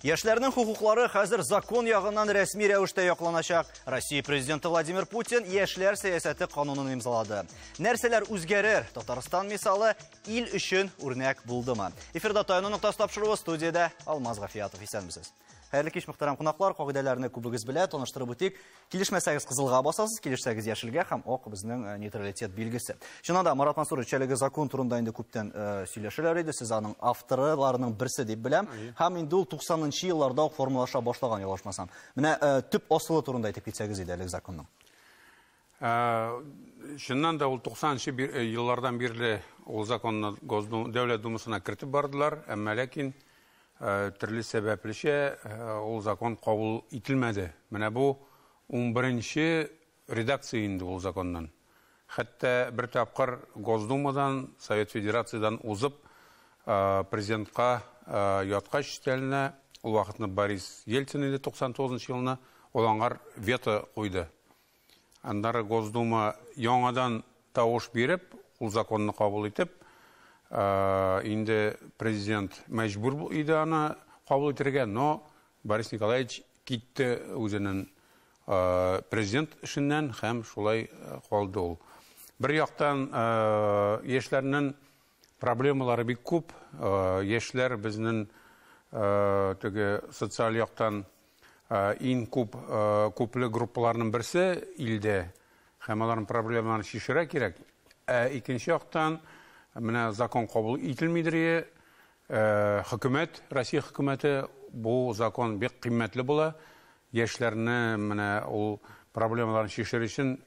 Яшьләрнең хокуклары хәзер закон ягыннан рәсми рәвештә якланачак. Россия президенты Владимир Путин яшьләр сәясәте канунын имзалады. Нәрсәләр үзгәрер? Татарстан мисалы ил өчен үрнәк булдымы? Эфирда Таяну ноктасы тапшыруы, студиядә Алмаз Гафиятов. Исәнмесез. Хәерле кич, мөхтәрәм кунаклар. Кагыйдәләрне күбегез белә, таныштырып үтик. Килешмәсәгез кызылга басасыз, килешсәгез яшелгә һәм ак безнең нейтралитет билгесе. Чыннан да, Марат Мансурович, әлеге закон турында инде күптән сөйләшәләр иде. Сез аның авторларының берсе дип беләм. Һәм инде ул 90 елларда ук формалаша башлаган, ялгышмасам. Менә төп асылы турында әйтеп китсәгез иде әлеге законның. Чыннан да ул 90 еллардан бирле ул законны Госдума, Дәүләт Думасына кертеп бардылар, әмма ләкин төрле сәбәплечә ул закон кабул ителмәде. Менә бу 11 редакция инде ул законнан. Хәтта бер тапкыр Госдумадан, Совет Федерациядан узып, президентка яткач өстәленә, ул вакытны Борис Ельцин инде 99 елны, ул аңар вето куйды. Аннары Госдума яңадан тавыш биреп, ул законны кабул итеп, инде президент мәҗбүр иде аны кабул итәргә, но Борис Николаевич китте үзенең президент эшеннән һәм шулай калды ул. Бер яктан яшьләрнең проблемалары бик күп, яшьләр безнең теге социаль яктан иң күп күпле группаларның берсе илдә, һәм аларның проблемаларын чишәргә кирәк. Ә икенче яктан менә закон кабул ителмидер, хөкүмәт, Россия хөкүмәте бу закон бик кыйммәтле була. Яшьләрне менә ул проблемаларын чишер өчен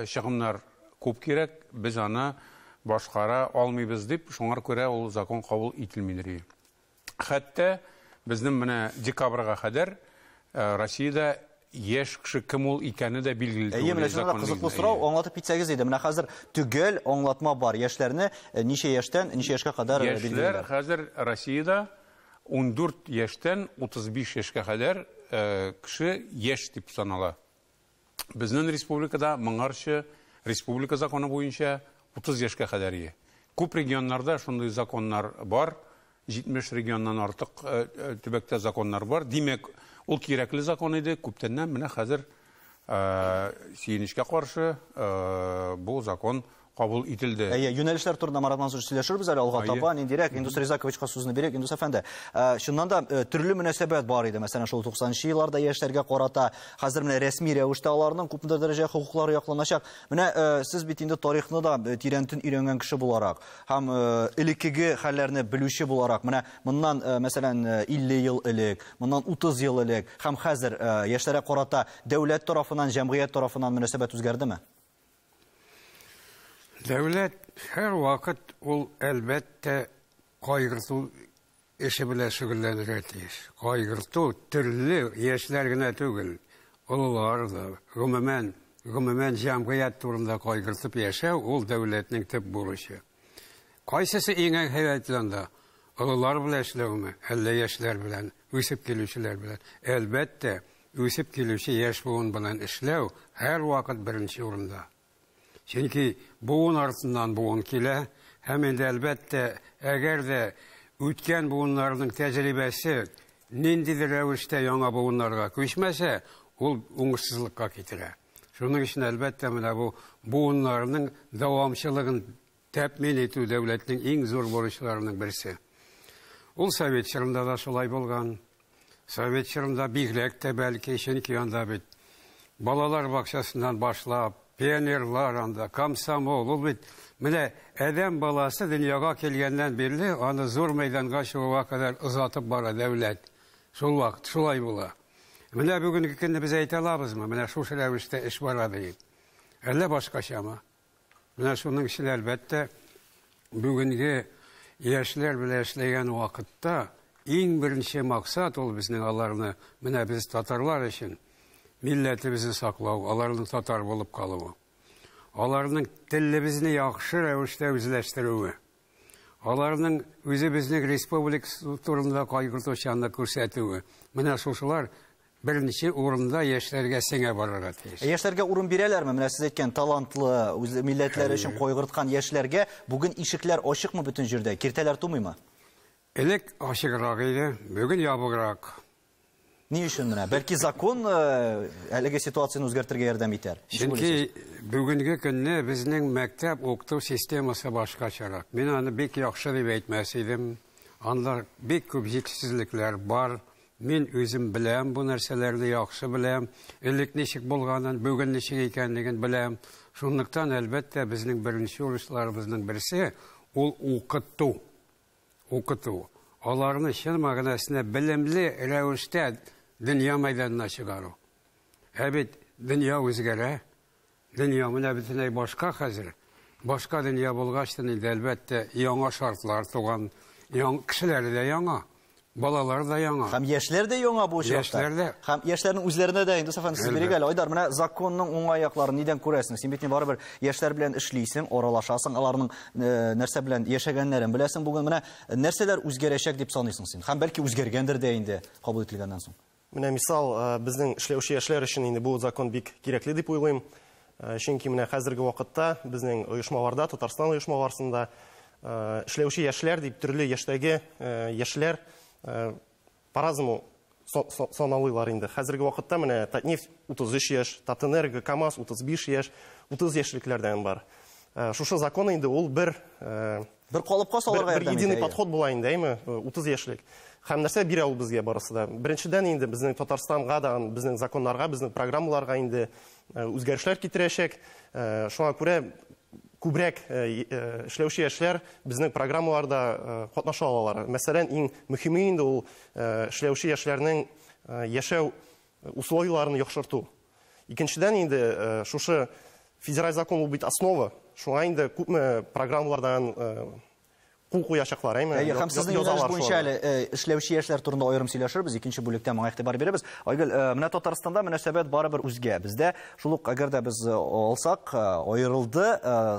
чыгымнар күп кирәк, без аны башкара алмыйбыз дип, шуңа күрә ул закон кабул ителмидер. Хәтта безнең менә декабрьгә кадәр Россиядә яшь кеше кем ул икәне дә билгеле түгел. Әйе, менә шунда кызыклы сорау, аңлатып китсәгез иде. Менә хәзер төгәл аңлатма бар. Яшьләрне ничә яшьтән, ничә яшькә кадәр билгелиләр? Яшьләр хәзер Россиядә 14 яшьтән 35 яшькә кадәр кеше яшь дип санала. Безнең республикада моңарчы республика законы буенча 30 яшькә кадәр ие. Күп регионнарда шундый законнар бар. 70 регионнан артык төбәктә законнар бар. Димәк, ул кирәкле закон иде. Күптәннән менә хәзер сөенечкә каршы бу закон кабул ителде. Әйе, юнәлешләр турында Марат Мансурович сөйләшербез әле алга таба. Ниндирәк Индус Ризаковичка сүзне бирик. Индус әфәнде, чыннан да төрле мөнәсәбәт бар иде. Мәсәлән, шул 90 елларда яшьләргә карата хәзер менә рәсми рәвештә аларның күпмедер дәрәҗә хокуклары якланачак. Менә сез бит инде тарихны да тирәнтен өйрәнгән кеше буларак һәм элеккеге хәлләрне белүче буларак, менә моннан, мәсәлән, 50 ел элек, моннан 30 ел элек һәм хәзер яшьләргә карата дәүләт тарафыннан, җәмгыять тарафыннан мөнәсәбәт үзгәрдеме? Дәүләт һәр вакыт ул әлбәттә кайгырту эше белән шөгыльләнергә тиеш. Кайгырту төрле яшьләр генә түгел, олылар да, гомумән, гомумән җәмгыять турында кайгыртып яшәү ул дәүләтнең төп бурычы. Кайсысы иң әһәмиятле анда? Олылар белән эшләүме, әллә яшьләр белән, үсеп килүчеләр белән? Әлбәттә, үсеп килүче яшь буын белән эшләү һәр вакыт беренче урында. Чөнки буын артыннан буын килә, һәм инде әлбәттә, әгәр дә үткән буыннарның тәҗрибәсе ниндидер рәвештә яңа буыннарга күчмәсә, ул уңышсызлыкка китерә. Шуның өчен әлбәттә менә бу буыннарның дәвамчылыгын тәэмин итү дәүләтнең иң зур бурычларының берсе. Ул совет чорында да шулай булган. Совет чорында бигрәк тә бәлки, чөнки анда бит балалар бакчасыннан башлап, пионерлар анда, комсомол, ул бит менә адәм баласы дөньяга килгәннән бирле аны зур мәйданга чыгуга кадәр озатып бара дәүләт. Шул вакыт шулай була. Менә бүгенге көнне без әйтә алабызмы? Менә шушы рәвештә эш бара дип. Әллә башкачамы? Менә шуның өчен әлбәттә бүгенге яшьләр белән эшләгән вакытта иң беренче максат ул безнең аларны, менә без татарлар өчен милләтебезне саклау, аларның татар булып калуы, аларның телебезне яхшы рәвештә үзләштерүе, аларның үзебезнең республика турында кайгыртучанлык күрсәтүе. Менә шушылар беренче урында яшьләргә сеңә барырга тиеш. Яшьләргә урын бирәләрме? Менә сез әйткән талантлы, үз милләтләре өчен кайгырткан яшьләргә бүген ишекләр ачыкмы бөтен җирдә? Киртәләр тумыймы? Элек ачыграк иде, бүген ябыграк. Ни өчен менә? Бәлки закон әлеге ситуацияне үзгәртергә ярдәм итәр. Чөнки бүгенге көнне безнең мәктәп укыту системасы башкачарак. Мин аны бик яхшы дип әйтмәс идем. Анда бик күп җитешсезлекләр бар. Мин үзем беләм бу нәрсәләрне, яхшы беләм. Элек ничек булганын, бүген ничек икәнлеген беләм. Шунлыктан, әлбәттә, безнең беренче бурычларыбызның берсе ул укыту. Укыту. Аларны чын мәгънәсендә белемле рәвештә дөнья мәйданына чыгару. Ә бит дөнья үзгәрә. Дөнья менә бөтенләй башка хәзер. Башка дөнья булгач та инде, әлбәттә, яңа шартлар туган, кешеләр дә яңа, балалар да яңа. Һәм яшьләр дә яңа бу очракта. Яшьләр дә. Һәм яшьләрнең үзләренә дә инде Сафан сез бирик әле. Айдар, менә законның уңай якларын нидән күрәсең? Син бит барыбер яшьләр белән эшлисең, аралашасың, аларның нәрсә белән яшәгәннәрен беләсең. Бүген менә нәрсәләр үзгәрәчәк дип саныйсың син? Һәм бәлки үзгәргәндер дә инде кабул ителгәннән соң. Менә мисал, безнең эшләүче яшьләр өчен инде бу закон бик кирәкле дип уйлыйм. Чөнки менә хәзерге вакытта безнең оешмаларда, Татарстан оешмаларында эшләүче яшьләр дип төрле яшьтәге яшьләр по-разному саналыйлар инде. Хәзерге вакытта менә Татнефть 33 яшь, Татэнерго, КАМАЗ 35 яшь, 30 яшьлекләрдән бар. Шушы закон инде ул бер калыпка салырга ярдәм итә. Бер единый подход була инде, әйме, 30 яшьлек. Һәм нәрсә бирә ул безгә барысы да? Беренчедән инде безнең Татарстанга да, безнең законнарга, безнең программаларга инде үзгәрешләр китерәчәк. Шуңа күрә күбрәк эшләүче яшьләр безнең программаларда катнаша алалар. Мәсәлән, иң мөһиме инде ул эшләүче яшьләрнең яшәү условияләрен яхшырту. Икенчедән инде шушы федераль закон ул бит основа. Шуңа инде күпме программалардан кул куячаклар, әйме? Әйе, һәм сезнең юнәлеш буенча әле эшләүче яшьләр турында аерым сөйләшербез, икенче бүлектә моңа игътибар бирербез. Айгөл, менә Татарстанда мөнәсәбәт барыбер үзгә. Бездә шул ук, әгәр дә без алсак, аерылды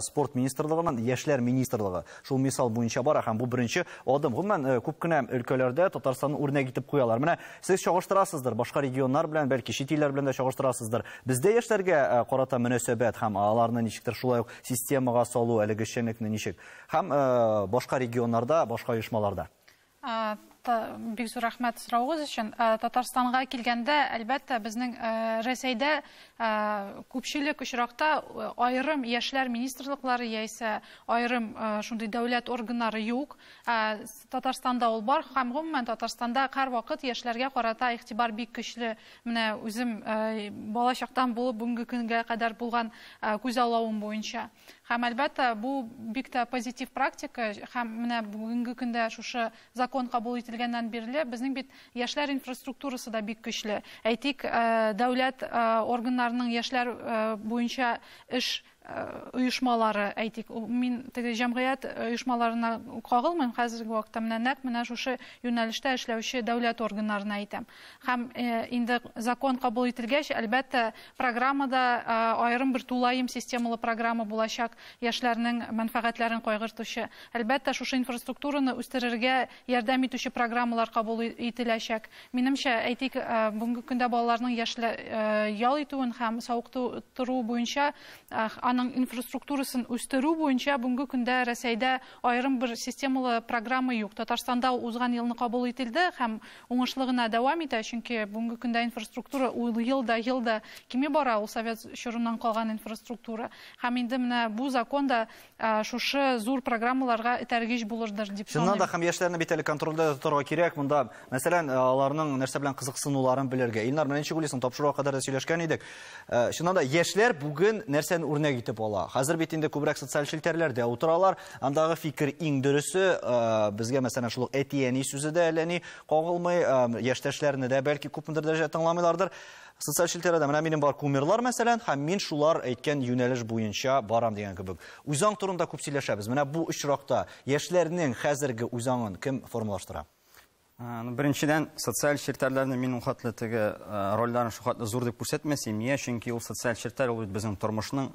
спорт министрлыгыннан яшьләр министрлыгы. Шул мисал буенча бара һәм бу беренче адым. Гомумән, күп кенә өлкәләрдә Татарстанны үрнәк итеп куялар. Менә сез чагыштырасыздыр, башка регионнар белән, бәлки чит илләр белән дә чагыштырасыздыр. Бездә яшьләргә карата мөнәсәбәт һәм аларны ничектер шулай ук системага салу әлеге эшчәнлекне ничек? Һәм башка регионнарда, башка оешмаларда. Бик зур рәхмәт соравыгыз өчен. Татарстанга килгәндә, әлбәттә, безнең Рәсәйдә күпчелек очракта аерым яшьләр министрлыклары яисә аерым шундый дәүләт органнары юк. Татарстанда ул бар һәм гомумән Татарстанда һәрвакыт яшьләргә карата игътибар бик көчле. Менә үзем бала чактан булып бүгенге көнгә кадәр булган күзаллавым буенча. Һәм әлбәттә, бу бик тә позитив практика һәм менә бүгенге көндә шушы закон кабул ителгәннән бирле безнең бит яшьләр инфраструктурасы да бик көчле. Әйтик, дәүләт органнарының яшьләр буенча эш оешмалары, әйтик, мин теге җәмгыять оешмаларына кагылмыйм хәзерге вакытта, менә нәкъ менә шушы юнәлештә эшләүче дәүләт органнарына әйтәм. Һәм инде закон кабул ителгәч, әлбәттә, программада аерым бер тулаем системалы программа булачак, яшьләрнең мәнфәгатьләрен кайгыртучы. Әлбәттә, шушы инфраструктураны үстерергә ярдәм итүче программалар кабул ителәчәк. Минемчә, әйтик, бүгенге көндә балаларның яшьләр ял итүен һәм савыктыру буенча аның инфраструктурасын үстерү буенча бүгенге көндә Рәсәйдә аерым бер системалы программа юк. Татарстанда узган елны кабул ителде һәм уңышлы гына дәвам итә, чөнки бүгенге көндә инфраструктура ул елда кими бара, ул совет чорыннан калган инфраструктура. Һәм инде менә бу закон да шушы зур программаларга этәргеч булырдыр дип саныйм. Чыннан да һәм яшьләрне бит әле контрольдә тотарга кирәк. Монда, мәсәлән, аларның нәрсә белән кызыксынуларын белергә. Илнар, менә ничек уйлыйсың, тапшыруга кадәр дә сөйләшкән идек. Чыннан да яшьләр бүген нәрсәне үрнәк итеп ала? Хәзер бит инде күбрәк социаль челтәрләрдә утыралар. Андагы фикер иң дөресе, безгә мәсәлән шул әти-әни сүзе дә әллә ни кагылмый, яшьтәшләрне дә бәлки күпмедер дәрәҗәдә тыңламыйлардыр. Социаль челтәрләрдә менә минем бар кумирлар мәсәлән, һәм мин шулар әйткән юнәлеш буенча барам дигән кебек. Үзаң турында күп сөйләшәбез. Менә бу очракта яшьләрнең хәзерге үзаңын кем формалаштыра? Беренчедән, социаль челтәрләрне мин ул хәтле теге рольләрен шул хәтле зур дип күрсәтмәсем. Нигә? Чөнки ул социаль челтәр ул бит безнең тормышның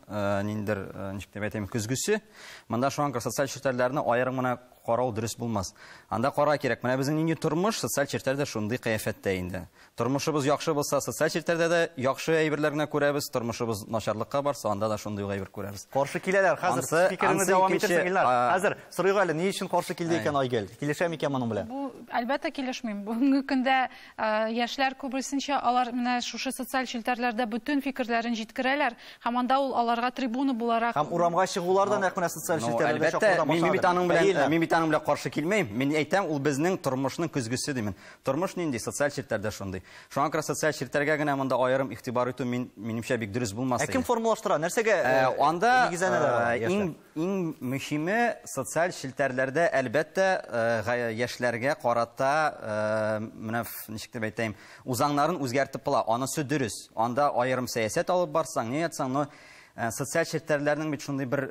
ниндер, ничек дип әйтәм, көзгесе. Монда шуңа күрә социаль челтәрләрне аерым гына карау дөрес булмас. Анда кара кирәк. Менә безнең нинди тормыш социаль челтәрдә шундый кыяфәттә инде. Тормышыбыз яхшы булса, социаль челтәрдә дә яхшы әйберләр генә күрәбез, тормышыбыз начарлыкка барса, анда да шундый ук әйбер күрәбез. Каршы киләләр. Хәзер фикереңне дәвам итерсең, Илнар. Хәзер сорыйк әле, ни өчен каршы килде икән Айгөл? Килешә микән моның белән? Бу, әлбәттә, килешмим. Бүгенге көндә яшьләр күбесенчә алар менә шушы социаль челтәрләрдә бөтен фикерләрен җиткерәләр һәм анда ул аларга трибуна буларак. Һәм урамга чыгулар да нәкъ менә социаль челтәрләрдә чакырудан башланды. Мин бит аның белән, мин бит аның белән каршы килмәйм. Мин әйтәм, ул безнең тормышның көзгесе димен. Тормыш нинди, социаль челтәрдә шундый. Шуңа күрә социаль челтәргә генә монда аерым игътибар итү мин, минемчә, бик дөрес булмас иде. Ә кем формалаштыра? Нәрсәгә анда иң иң мөһиме социаль челтәрләрдә, әлбәттә, яшьләргә карата менә ничек дип әйтәем, узаңнарын үзгәртеп була. Анысы дөрес. Анда аерым сәясәт алып барсаң, ни әйтсәң, но социаль челтәрләрнең бит шундый бер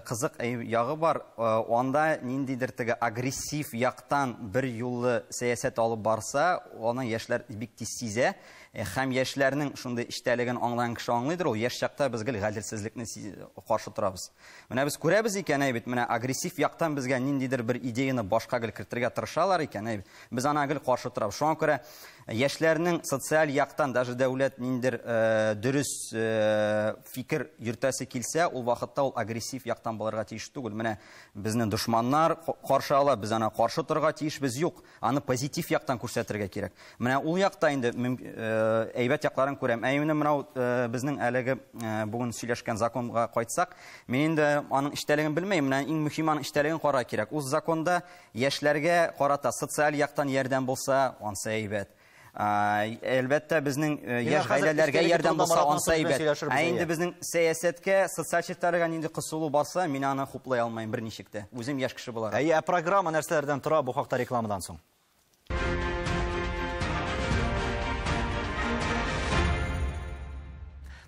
кызык ягы бар. Анда ниндидер теге агрессив яктан бер юллы сәясәт алып барса, аны яшьләр бик тиз сизә. Һәм яшьләрнең шундый эчтәлеген аңлаган кеше аңлыйдыр ул. Яшь чакта без гел гаделсезлекне каршы торабыз. Менә без күрәбез икән, әй бит, менә агрессив яктан безгә ниндидер бер идеяны башка гел кертергә тырышалар икән, әй бит, без ана гел каршы торабыз. Шуңа күрә яшьләрнең социаль яктан даже дәүләт ниндидер дөрес фикер йөртәсе килсә, ул вакытта ул агрессив яктан булырга тиеш түгел. Менә безне дошманнар каршы ала, без ана каршы торырга тиешбез, юк. Аны позитив яктан күрсәтергә кирәк. Менә ул якта инде әйбәт якларын күрәм. Ә инде менә безнең әлеге бүген сөйләшкән законга кайтсак, мин инде аның эчтәлеген белмәйм. Менә иң мөһиме аның эчтәлеген карарга кирәк. Ул законда яшьләргә карата социаль яктан ярдәм булса, ансы әйбәт. Әлбәттә, безнең яшь гаиләләргә ярдәм булса, ансы әйбәт. Ә инде безнең сәясәткә, социаль челтәрләргә нинди кысылу барса, мин аны хуплый алмыйм берничек тә. Үзем яшь кеше буларак. Әйе, ә программа нәрсәләрдән тора? Бу хакта рекламадан соң.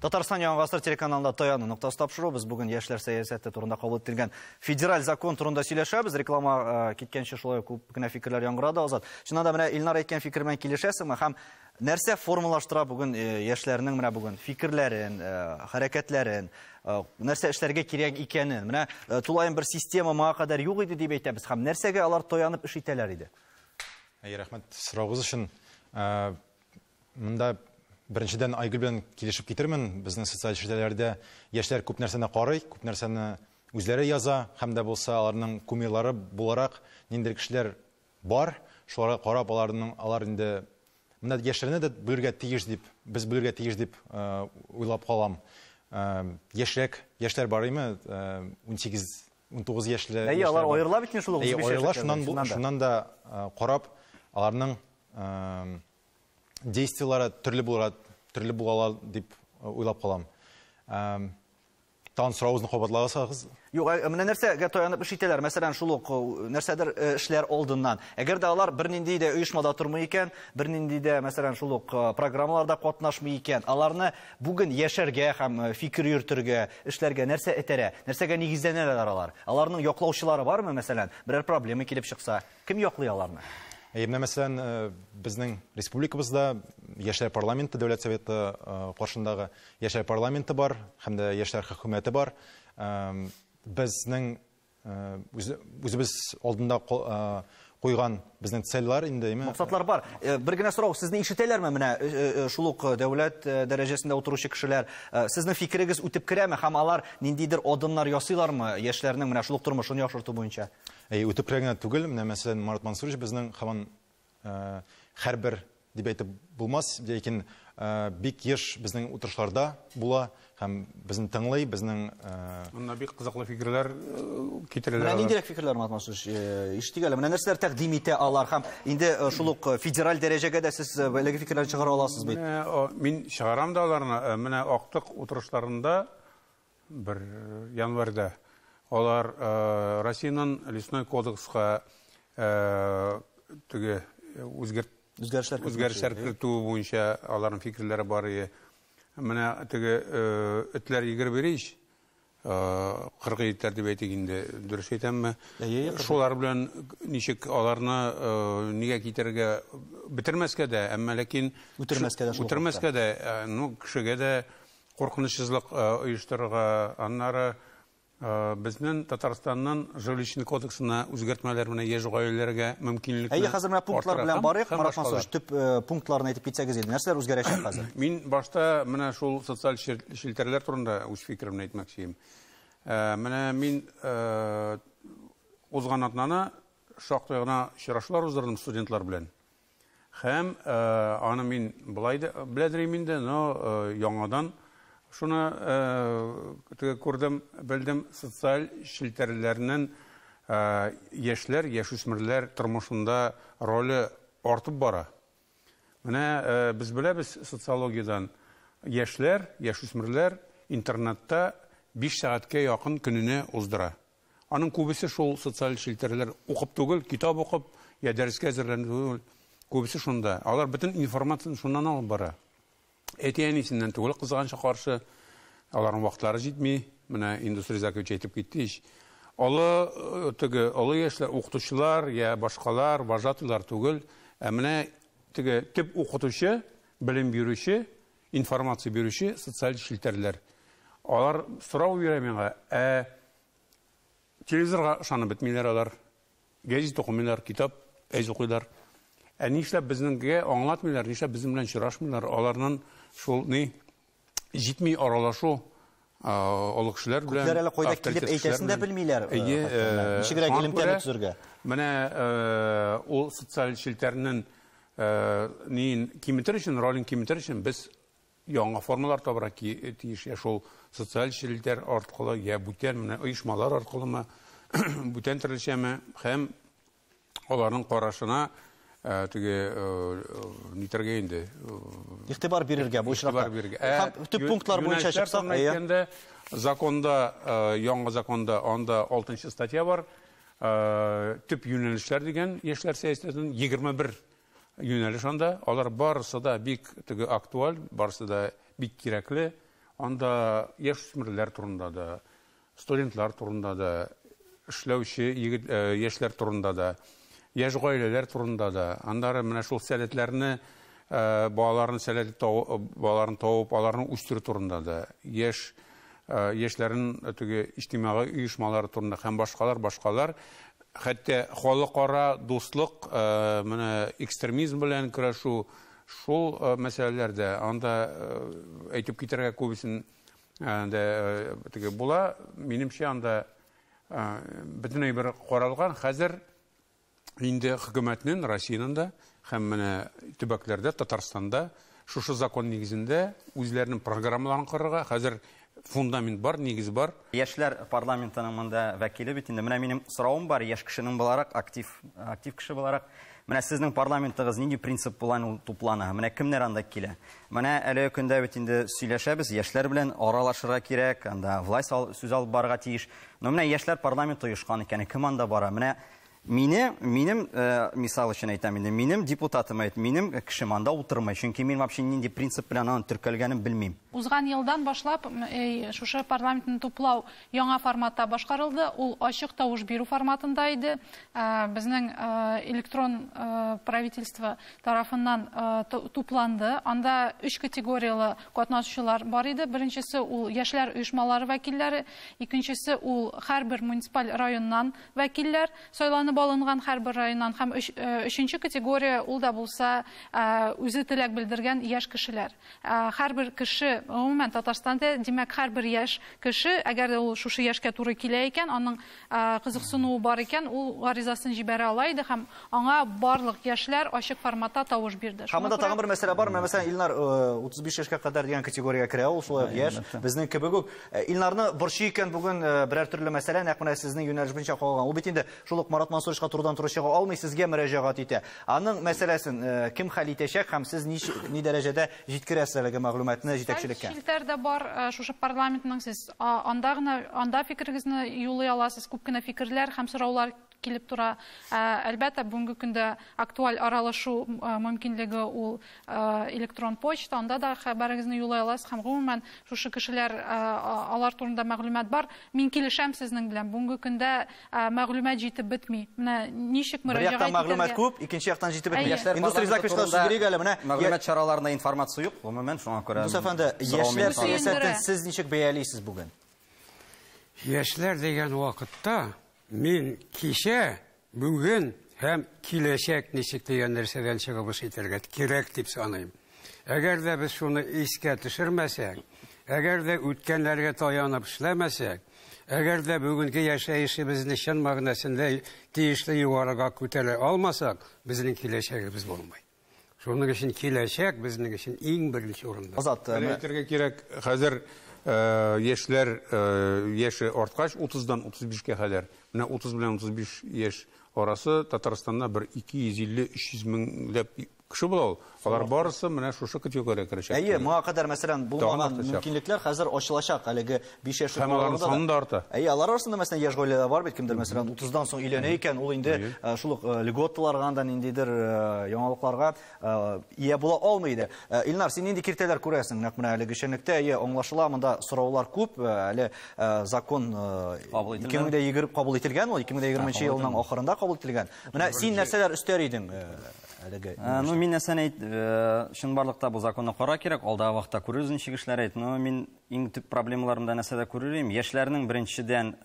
Татарстан Яңа Гасыр телеканалында Таяну ноктасы тапшыру. Без бүген яшьләр сәясәте турында кабул ителгән федераль закон турында сөйләшәбез. Реклама киткәнче шулай күп кенә фикерләр яңгырады, Азат. Чыннан да менә Илнар әйткән фикер белән килешәсеңме? Һәм нәрсә формалаштыра бүген яшьләрнең менә бүген фикерләрен, хәрәкәтләрен, нәрсә эшләргә кирәк икәнен? Менә тулаем бер система моңа кадәр юк иде дип әйтәбез. Һәм нәрсәгә алар таянып эш итәләр иде? Әй, рәхмәт соравыгыз өчен. Монда беренчедән Айгөл белән килешеп китермен. Безнең социаль челтәрләрдә яшьләр күп нәрсәне карый, күп нәрсәне үзләре яза, һәм дә булса аларның кумирлары буларак ниндидер кешеләр бар. Шуларга карап аларның, алар инде менә яшьләрне дә бүлергә тиеш дип, без бүлергә тиеш дип уйлап калам. Яшьрәк яшьләр бар име? 18, 19 яшьле. Әйе, алар аерыла бит инде шул ук. Әйе, аерыла, шуннан да карап аларның действиялары төрле булырга, төрле була дип уйлап калам. Тагын соравыгызны кабатлагыз. Юк, менә нәрсәгә таянып эш итәләр? Мәсәлән, шул ук нәрсәдер эшләр алдыннан. Әгәр дә алар бернинди дә оешмада тормый икән, бернинди дә, мәсәлән, шул ук программаларда катнашмый икән, аларны бүген яшәргә һәм фикер йөртергә, эшләргә нәрсә этәрә? Нәрсәгә нигезләнәләр алар? Аларның яклаучылары бармы, мәсәлән, берәр проблема килеп чыкса, кем яклый аларны? Менә, мәсәлән, безнең республикабызда Яшьләр парламенты, Дәүләт Советы каршындагы Яшьләр парламенты бар, һәм дә Яшьләр хөкүмәте бар. Безнең үзебез алдында куйган безнең цельләр инде, әйме? Максатлар бар. Бер генә сорау, сезне ишетәләрме менә шул ук дәүләт дәрәҗәсендә утыручы кешеләр? Сезнең фикерегез үтеп керәме һәм алар ниндидер адымнар ясыйлармы яшьләрнең менә шул ук тормышын яхшырту буенча? Әйе, үтеп керә генә түгел. Менә, мәсәлән, Марат Мансурович безнең һаман һәрбер дип әйтеп булмас, ләкин бик еш безнең утырышларда була һәм безне тыңлый, безнең Монда бик кызыклы фикерләр китерәләр. Менә ниндирәк фикерләр, Марат Мансурович, ишетик әле. Менә нәрсәләр тәкъдим итә алар һәм инде шул ук федераль дәрәҗәгә дә сез әлеге фикерләрне чыгара аласыз бит. Мин чыгарам да аларны. Менә актык утырышларында бер январьда алар Россиянең лесной кодекска теге үзгәрешләр кертү буенча аларның фикерләре бар иде. Менә теге этләр йөгереп йөри ич, кыргый этләр дип әйтик инде, дөрес әйтәмме? Шулар белән ничек аларны нигә китерергә, бетермәскә дә, әмма ләкин үтермәскә дә, үтермәскә дә, ну, кешегә дә куркынычсызлык оештырырга, аннары Безнең Татарстанның жилищный кодексына үзгәртмәләр менә яшь гаиләләргә мөмкинлекне. Әйе, хәзер менә пунктлар белән барыйк. Марат Мансурович, төп пунктларын әйтеп китсәгез иде. Нәрсәләр үзгәрәчәк хәзер? Мин башта менә шул социаль челтәрләр турында үз фикеремне әйтмәкче идем. Менә мин узган атнаны шактый гына очрашулар уздырдым студентлар белән. Һәм аны мин былай да беләдер инде, но яңадан шуны күрдем, белдем, социаль челтәрләрнең яшьләр, яшүсмерләр тормышында роле артып бара. Менә без беләбез социологиядән, яшьләр, яшүсмерләр интернетта 5 сәгатькә якын көненә уздыра. Аның күбесе шул социаль челтәрләр укып түгел, китап укып, я дәрескә әзерләнеп түгел, күбесе шунда. Алар бөтен информацияны шуннан алып бара. Әти-әнисеннән түгел, кызганычка каршы, аларның вакытлары җитми. Менә Индус Ризакович әйтеп китте ич. Олы теге олы яшьләр, укытучылар я башкалар, вожатыйлар түгел. Ә менә теге төп укытучы, белем бирүче, информация бирүче социаль челтәрләр. Алар сорау бирә миңа, ә телевизорга ышанып бетмиләр алар, газет укымыйлар, китап әз укыйлар. Ә нишләп безнеңгә аңлатмыйлар, нишләп безнең белән очрашмыйлар? Аларның шул ни җитми аралашу олы кешеләр белән. Күпләр әле кайда килеп әйтәсен дә белмиләр. Ничегрәк элемтәне төзергә? Менә ул социаль челтәрнең ниен киметер өчен, ролен киметер өчен без яңа формалар табырга тиеш. Я шул социаль челтәр аркылы, я бүтән менә оешмалар аркылымы, бүтән төрлечәме, һәм аларның карашына теге нитәргә инде игътибар бирергә бу очракта. Һәм төп пунктлар буенча чыксак, әйткәндә, законда, яңа законда анда 6-нчы статья бар. Төп юнәлешләр дигән яшьләр сәясәтенең 21 юнәлеш анда. Алар барысы да бик теге актуаль, барысы да бик кирәкле. Анда яшүсмерләр турында да, студентлар турында да, эшләүче егет яшьләр турында да, яшь гаиләләр турында да. Аннары менә шул сәләтләрне, балаларын сәләтле балаларын табып, аларны үстерү турында да, яшь яшьләрнең теге иҗтимагый оешмалары турында һәм башкалар, башкалар. Хәтта халыкара дуслык, менә экстремизм белән көрәшү, шул мәсьәләләрдә анда әйтеп китәргә күбесен анда теге була. Минемчә, анда бөтенләй бер каралган. Хәзер инде хөкүмәтнең, Россиянең дә һәм менә төбәкләрдә, Татарстанда шушы закон нигезендә үзләренең программаларын корырга хәзер фундамент бар, нигез бар. Яшьләр парламентының монда вәкиле бит инде. Менә минем соравым бар, яшь кешенең буларак, актив кеше буларак. Менә сезнең парламентыгыз нинди принцип белән ул туплана? Менә кемнәр анда килә? Менә әлеге көндә бит инде сөйләшәбез, яшьләр белән аралашырга кирәк, анда власть сүз алып барырга тиеш. Но менә яшьләр парламенты оешкан икән, кем анда бара? Менә минем, мисал өчен әйтәм инде, минем депутатым әйт, минем кешем анда утырмый, чөнки мин вообще нинди принцип белән аның теркәлгәнен белмим. Узган елдан башлап шушы парламентны туплау яңа форматта башкарылды. Ул ачык тавыш бирү форматында иде. Безнең электрон правительство тарафыннан тупланды. Анда 3 категорияле катнашучылар бар иде. Беренчесе ул яшьләр оешмалары вәкилләре, икенчесе ул һәрбер муниципаль районнан вәкилләр, сайланып алынган һәрбер районнан, һәм өченче категория ул да булса үзе теләк белдергән яшь кешеләр. Һәрбер кеше, гомумән Татарстанда, димәк, һәрбер яшь кеше, әгәр дә ул шушы яшькә туры килә икән, аның кызыксынуы бар икән, ул гаризасын җибәрә ала иде һәм аңа барлык яшьләр ачык форматта тавыш бирде. Һәм монда тагын бер мәсьәлә бар. Менә мәсәлән, Илнар 35 яшькә кадәр дигән категориягә керә, ул шулай ук яшь, безнең кебек үк. Илнарны борчый икән бүген берәр төрле мәсьәлә, нәкъ менә сезнең юнәлеш буенча кагылган. Ул бит инде шул ук Марат Мансуровичка турыдан-туры чыга алмый, сезгә мөрәҗәгать итә. Аның мәсьәләсен кем хәл итәчәк һәм сез ни дәрәҗәдә җиткерәсез әлеге мәгълүматны җитәкчелеккә? Челтәрдә бар шушы парламентның, сез анда гына, анда фикерегезне юллый аласыз, күп кенә фикерләр һәм сораулар килеп тора. Әлбәттә, бүгенге көндә актуаль аралашу мөмкинлеге ул электрон почта, анда да хәбәрегезне юллый аласыз һәм гомумән шушы кешеләр, алар турында мәгълүмат бар. Мин килешәм сезнең белән. Бүгенге көндә мәгълүмат җитеп бетми. Менә ничек Бер мөрәҗәгать яктан мәгълүмат итәргә? күп, икенче яктан җитеп бетми. Яшьләр Индус Ризаковичка сүз бирик әле, менә Мәгълүмат чараларында информация юк, гомумән, шуңа күрә Индус әфәнде, сорау яшьләр минем сәясәтен сез ничек бәялисез бүген? Яшьләр дигән вакытта мин кичә, бүген һәм киләчәк ничек дигән нәрсәдән чыгып эш итәргә кирәк дип саныйм. Әгәр дә без шуны искә төшермәсәк, әгәр дә үткәннәргә таянып эшләмәсәк, әгәр дә бүгенге яшәешебезне чын мәгънәсендә тиешле югарыга күтәрә алмасак, безнең киләчәгебез булмый. Шуның өчен киләчәк безнең өчен иң беренче урында. Азат, әйтергә кирәк, хәзер яшьләр яше арткач 30-дан 35-кә кадәр. Менә 30 белән 35 яшь арасы Татарстанда бер 250-300 меңләп кеше була ул. Алар барысы менә шушы категориягә керәчәк. Әйе, моңа кадәр, мәсәлән, булмаган мөмкинлекләр хәзер ачылачак. Әлеге 5 яшьлек балаларда саны да арта. Әйе, алар арасында, мәсәлән, яшь гаиләләр бар бит, кемдер, мәсәлән, 30-дан соң өйләнә икән, ул инде шул ук льготаларга да ниндидер яңалыкларга ия була алмый иде. Илнар, син нинди киртәләр күрәсең? Нәкъ менә әлеге эшчәнлектә, әйе, аңлашыла, монда сораулар күп. Әле закон 2020 кабул ителгән, ул 2020 елның ахырында кабул ителгән. Менә син нәрсәләр өстәр идең әлеге? Ну, мин нәрсәне әйт, чынбарлыкта бу законны карар кирәк, алдагы вакытта күрербез ничек эшләр әйт. Но мин иң төп проблемаларымда нәрсәдә күрер идем? Яшьләрнең беренчедән,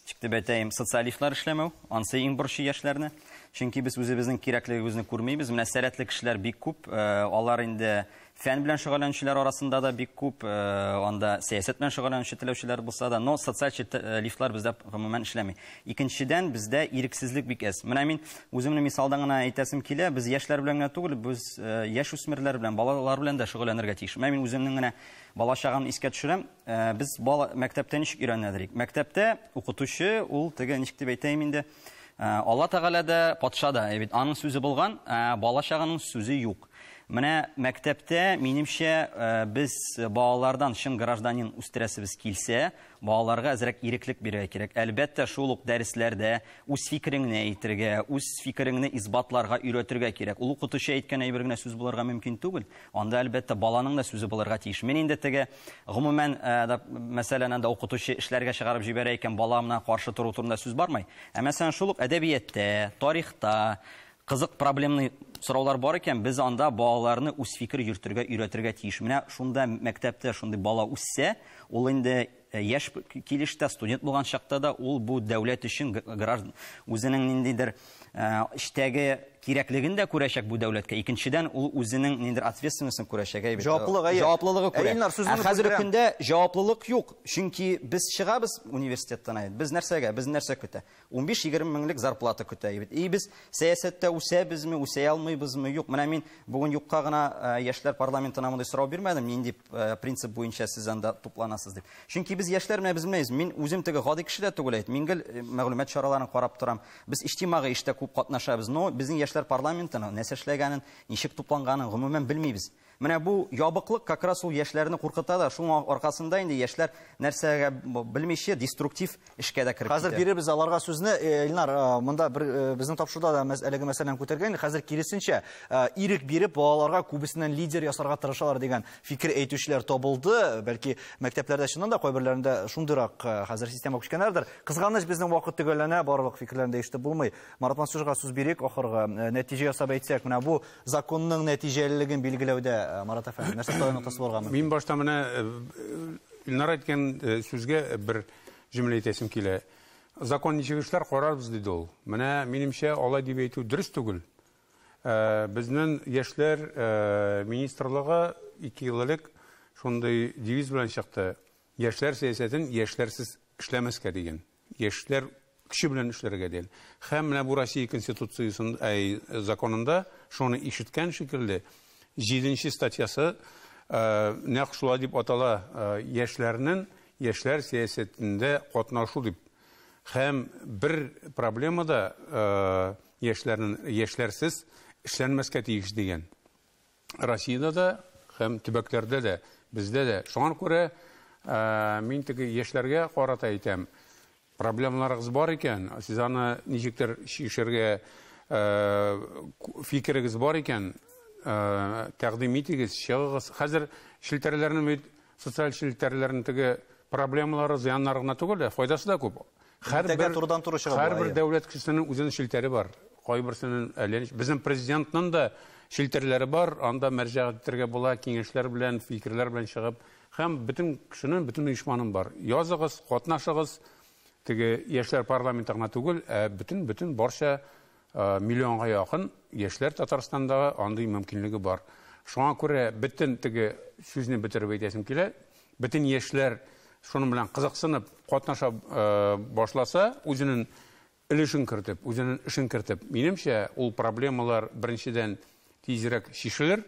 ничек дип әйтәем, социалистлар эшләмәү, ансы иң борчый яшьләрне. Чөнки без үзебезнең кирәклегебезне күрмибез. Менә сәләтле кешеләр бик күп, алар инде фән белән шөгыльләнүчеләр арасында да бик күп, анда сәясәт белән шөгыльләнүче теләүчеләр булса да, но социаль лифтлар бездә гомумән эшләми. Икенчедән, бездә ирексезлек бик әз. Менә мин үземнең мисалдан гына әйтәсем килә, без яшьләр белән генә түгел, без яшь үсмерләр белән, балалар белән дә шөгыльләнергә тиеш. Менә мин үземнең генә бала чагымны искә төшерәм. Без бала мәктәптә ничек өйрәнәдек? Мәктәптә укытучы ул теге ничек дип әйтәем инде, Алла Тәгалә дә, патша да, бит аның сүзе булган, бала чагының сүзе юк. Менә мәктәптә, минемчә, без балалардан чын гражданин үстерәсебез килсә, балаларга әзрәк иреклек бирергә кирәк. Әлбәттә, шул ук дәресләрдә үз фикереңне әйтергә, үз фикереңне исбатларга өйрәтергә кирәк. Ул укытучы әйткән әйбер генә сүз булырга мөмкин түгел. Анда, әлбәттә, баланың да сүзе булырга тиеш. Мин инде теге, гомумән, мәсәлән, анда укытучы эшләргә чыгарып җибәрә икән, бала менә каршы тору турында сүз бармый. Ә мәсәлән, шул ук әдәбиятта, тарихта кызык проблемный сораулар бар икән, без анда балаларны үз фикер йөртергә өйрәтергә тиеш. Менә шунда мәктәптә шундый бала үссә, ул инде яшь килештә, студент булган чакта да ул бу дәүләт өчен граждан үзенең ниндидер эштәге кирәклеген дә күрәчәк бу дәүләткә. Икенчедән, ул үзенең ниндидер ответственностен күрәчәк. Җаваплылык, җаваплылыгы күрә. Ә хәзерге көндә җаваплылык юк. Чөнки без чыгабыз университеттан, без нәрсәгә, без нәрсә көтә? 15-20 меңлек зарплата көтә бит. И без сәясәттә үсәбезме, үсә алмыйбызмы? Юк. Менә мин бүген юкка гына яшьләр парламентына мондый сорау бирмәдем, нинди принцип буенча сез анда тупланасыз дип. Чөнки без яшьләр менә без белмәйбез. Мин үзем теге гади кеше дә түгел әйт. Мин гел мәгълүмат чараларын карап торам. Без иҗтимагый эштә күп катнашабыз, но безнең яшьләр парламентының нәрсә эшләгәнен, ничек тупланганын гомумән белмибез. Менә бу ябыклык как раз ул яшьләрне куркыта да, шуның аркасында инде яшьләр нәрсәгә белмичә деструктив эшкә дә кереп китә. Хәзер бирербез аларга сүзне. Илнар, монда бер безнең тапшыруда да әлеге мәсьәләне күтәргән. Хәзер киресенчә, ирек биреп балаларга күбесеннән лидер ясарга тырышалар дигән фикер әйтүчеләр табылды. Бәлки мәктәпләрдә чыннан да кайберләрендә шундыйрак хәзер система күчкәннәрдер. Кызганыч, безнең вакыт төгәлләнә, барлык фикерләрне дә ишетеп булмый. Марат Мансуровичка сүз бирик, ахыргы нәтиҗә ясап әйтсәк, менә бу законның нәтиҗәлелеген билгеләүдә Марат әфәнде, нәрсә таяну ноктасы булырга мөмкин? Мин башта менә Илнар әйткән сүзгә бер җөмлә әйтәсем килә. Закон ничек эшләр, карарбыз, диде ул. Менә минемчә, алай дип әйтү дөрес түгел. Безнең яшьләр министрлыгы 2 ел элек шундый девиз белән чыкты. Яшьләр сәясәтен яшьләрсез эшләмәскә дигән. Яшьләр көче белән эшләргә дигән. Һәм менә бу Россия Конституциясен, законында шуны ишеткән шикелле 7-нче статьясы нәкъ шулай дип атала, яшьләрнең яшьләр сәясәтендә катнашу дип. Һәм бер проблема да яшьләрнең яшьләрсез эшләнмәскә тиеш дигән. Россиядә дә һәм төбәкләрдә дә, бездә дә. Шуңа күрә мин теге яшьләргә карата әйтәм, проблемаларыгыз бар икән, сез аны ничектер чишәргә фикерегез бар икән, тәкъдим итегез, чыгыгыз. Хәзер челтәрләрнең бит, социаль челтәрләрнең теге проблемалары, зыяннары гына түгел, файдасы да күп. Һәрбер дәүләт кешесенең үзенең челтәре бар. Кайберсенең әллә ничек. Безнең президентның да челтәрләре бар, анда мөрәҗәгать итәргә була, киңәшләр белән, фикерләр белән чыгып. Һәм бөтен кешенең, бөтен оешманың бар. Языгыз, катнашыгыз. Теге яшьләр парламенты гына түгел, ә бөтен барча миллионга якын яшьләр Татарстандагы андый мөмкинлеге бар. Шуңа күрә бөтен теге сүзне бетереп әйтәсем килә, бөтен яшьләр шуның белән кызыксынып катнаша башласа, үзенең өлешен кертеп, үзенең эшен кертеп, минемчә, ул проблемалар беренчедән тизрәк чишелер,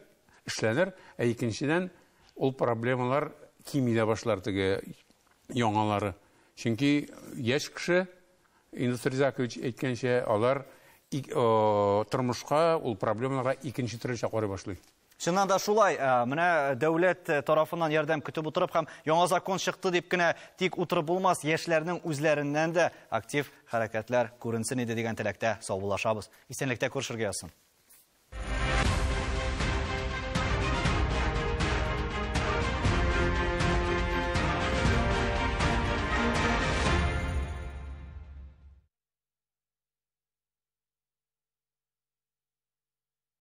эшләнер, ә икенчедән ул проблемалар кими дә башлар теге яңалары. Чөнки яшь кеше, Индус Ризакович әйткәнчә, алар тормышка, ул проблемаларга икенче төрлечә карый башлый. Чыннан да шулай, менә дәүләт тарафыннан ярдәм көтеп утырып һәм яңа закон чыкты дип кенә тик утырып булмас, яшьләрнең үзләреннән дә актив хәрәкәтләр күренсен иде дигән теләктә саубуллашабыз. Исәнлектә күрешергә язсын.